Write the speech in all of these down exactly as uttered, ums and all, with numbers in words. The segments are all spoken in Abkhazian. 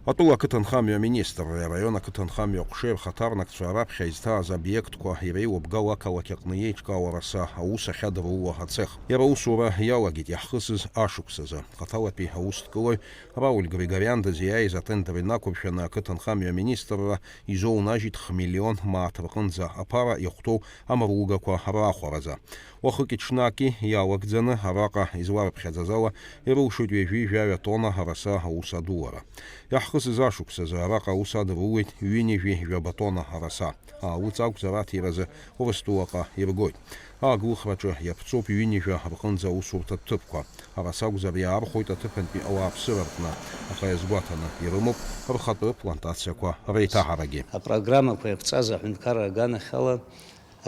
Атәыла ақыҭанхамҩа аминистрреи араион ақыҭанхамҩа аҟәшеи рхаҭарнакцәа раԥхьа изҭааз обиектқәа иреиуоу Бгала ақалақь аҟны еиҿкаау араса аус ахьадырууа ацех. Иара аусура иалагеит иаҳхысыз ашықәсазы. Хаҭалатәи аусҭкылаҩ Рауль Григориан дызиааиз атендер инақәыршәаны ақыҭанхамҩа аминистрра изоунажьит хмиллион мааҭ рҟынӡа аԥара иахәҭоу амругақәа рахәаразы. Уахыки-ҽнаки иалагӡаны араҟа изларыԥхьаӡаз ала, ирылшоит ҩажәи жәаҩа тонна араса аус адулара. Иаҳхысыз ашықәсазы араҟа аус адыруеит ҩынҩажәи жәаба тонна араса. Аалыҵ акәзар, аҭиразы Урыстәылаҟа иргоит. Ааглыхраҿы иаԥҵоуп ҩынҩажәа рҟынӡа аусурҭа ҭыԥқәа. Араса акәзар, иаархәоит аҭыԥантәи ауааԥсыра рҟны, аха иазгәаҭаны ирымоуп рхатәы плантациақәа реиҭаҳарагьы. Апрограммақәа иаԥҵаз аҳәынҭқарра аганахьала,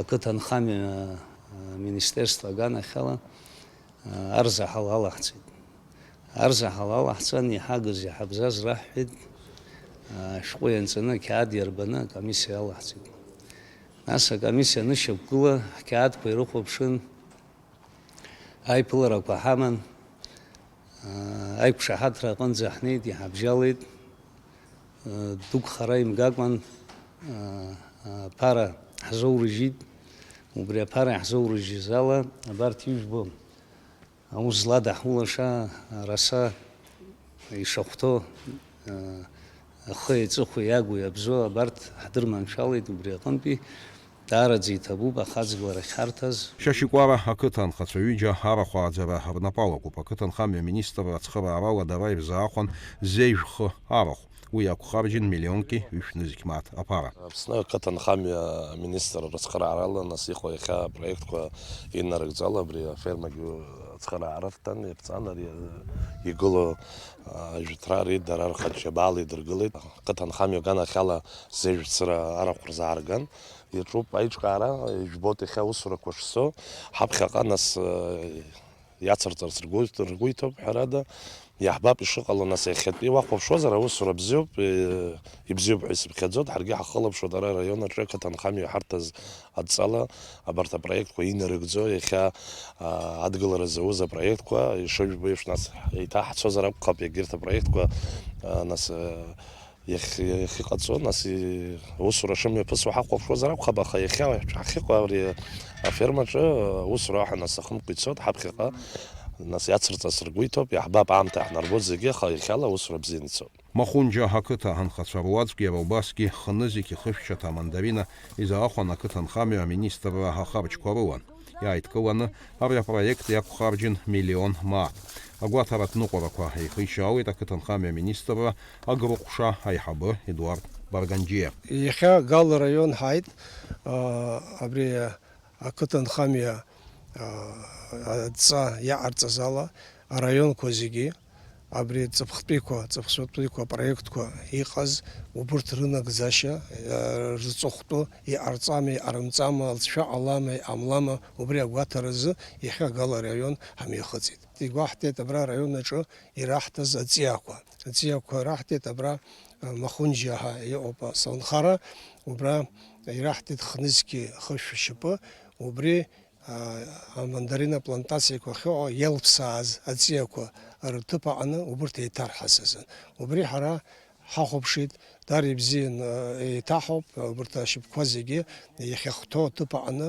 ақыҭанхамҩа, а, министерство аганахьала, а, арзаҳал алаҳҵеит. Арзаҳал алаҳҵан, иҳагыз, иҳабзаз раҳҳәеит, а, ашәҟәы ианҵаны, ақьаад иарбаны акомиссиа алаҳҵеит. Нас акомиссиа анышьақәгыла, ҳқьаадқәа ирыхәаԥшын, аиԥыларақәа ҳаман, аа, аиқәшаҳаҭра аҟынӡа ҳнеит, иҳабжьалеит, аа, дук хара имгакәан, аа, аԥара ҳзоурыжьит, убри аԥара иаҳзоурыжьыз ала, абарҭ ижәбо, аус злада ҳулаша, араса ишахәҭоу, аа, ахы иаҵыхәа иагу иабзоу абарҭ ҳдырманшәалеит, убри аҟынтәи даараӡа иҭабуп ахаҵгылара ахьҳарҭаз. Шьашькәара ақыҭа анхацәа ҩыџьа арахә ааӡара рнапы алакуп. Ақыҭанхамҩа аминистрра ацхыраарала дара ирзаахәан зежә хы арахә. Уи иақәхарџьын миллионки ҩышә нызқь мааҭ аԥара. Аԥсны ақыҭанхамҩа аминистрра рыцхыраарала нас иҟоу иахьа апроектқәа инарыгӡало абри афермагьы ацхыраара рҭан, иаԥҵан ари игылоу, а, жәытәра ари дара рхаҷҷабаала идыргылеит. Ақыҭанхамҩа аганахьала зежә цыра арахә рзаарган. Иаҿуп аиҿкаара, ижәбоит иахьа аусурақәа шцо, ҳаԥхьаҟа нас, э, иацырҵарц ргәы, ргәы иҭоуп, ҳәарада, иаҳбап ишыҟало, нас иахьатәи уахәаԥшуазар, аусура бзиоуп, э, ибзиоуп ҳәа исыԥхьаӡоит, ҳаргьы ҳахылаԥшуеит ара араион аҿы ақыҭанхамҩа иҳарҭаз адҵала абарҭ апроектқәа инарыгӡо, иахьа, а, адгылара зауз апроектқәа, ишыжәбо еиԥш, нас еиҭаҳцозар акәхап, егьырҭ апроектқәа, а, нас, э, Иахь-, иахьыҟаҵо, нас, и-, аусура шымҩаԥысуа ҳахәаԥшуазар акәхап, аха иахьа ҳахьыҟоу абри афермаҿы аусура аҳәа нас ахымҟа ицоит, ҳаԥхьаҟа, нас, иацырҵарц ргәы иҭоуп, иаҳбап, аамҭа иаҳнарбоит зегьы, аха иахьала аусура бзианы ицоит. Махәынџьа ақыҭа анхацәа руаӡәк иара убасгьы хынызқь ихышәшьаҭа амандарина изаахәан ақыҭанхамҩа аминистрра ахарџьқәа рылан. Иааидкыланы ари апроект иақәхарџьын миллион мааҭ. Агәаҭаратә ныҟәарақәа еихишьаауеит ақыҭанхамҩа аминистрра агрыҟәша аиҳабы Едуард Барганџьиа. Иахьа Гал раион ҳааит, аа, абри ақыҭанхамҩа, аа, адҵа иаҟарҵаз ала араионқәа зегьы абри ҵыԥхтәиқәа, ҵыԥхтәиқәа апроектқәа иҟаз, убырҭ рынагӡашьа, э, рҵыхәтәы иҟарҵама, иҟарымҵама, лҵшәа ҟалама, иҟамлама, убри агәаҭаразы иахьа Гал араион ҳамҩахыҵит. Игәаҳҭеит абра араион аҿы ираҳҭаз аҵиаақәа. Аҵиаақәа раҳҭеит абра, э, Махәынџьиа ҳәа иҟоуп асовнхара, убра ираҳҭеит хнызқьи хышә шьапы, убри амандарина плантациақәа ахьыҟоу иалԥсааз аҵиақәа рҭыԥ аҟны убырҭ еиҭарҳасызын. Убри ҳара ҳахәаԥшит, дар ибзиан, еиҭаҳауп, убырҭ ашьапқәа зегьы иахьахәҭоу аҭыԥ аҟны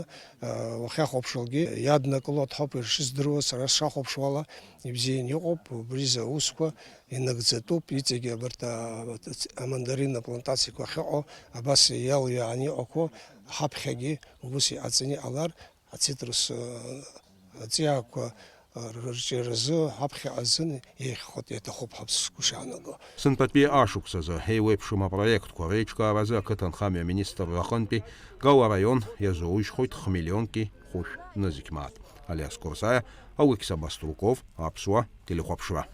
уахьахәаԥшуагьы иаднакыло ҳауп, ишыздыруа, сара сшахәаԥшуала, ибзиан иҟоуп, убризы аусқәа инагӡатәуп, иҵегьы абарҭ амандарина плантациақәа ахьыҟоу абас иалҩааны иҟақәоу ҳаԥхьагьы убыс иҟаҵаны иҟалар, ацитрус, э, аҵиаақәа, э, рырҿиаразы ҳаԥхьаҟа азын еиӷьхоит, иаҭахуп ҳәа сгәы шаанаго. Сынтәатәи ашықәсазы еиуеиԥшым апроектқәа реиҿкааразы ақыҭанхамҩа аминистрра аҟынтәи Гал араион иазоужьхоит хмиллионки хәышә нызқь мааҭ. Алиас Курсаиа, Алықьса Баструков, Аԥсуа телехәаԥшра.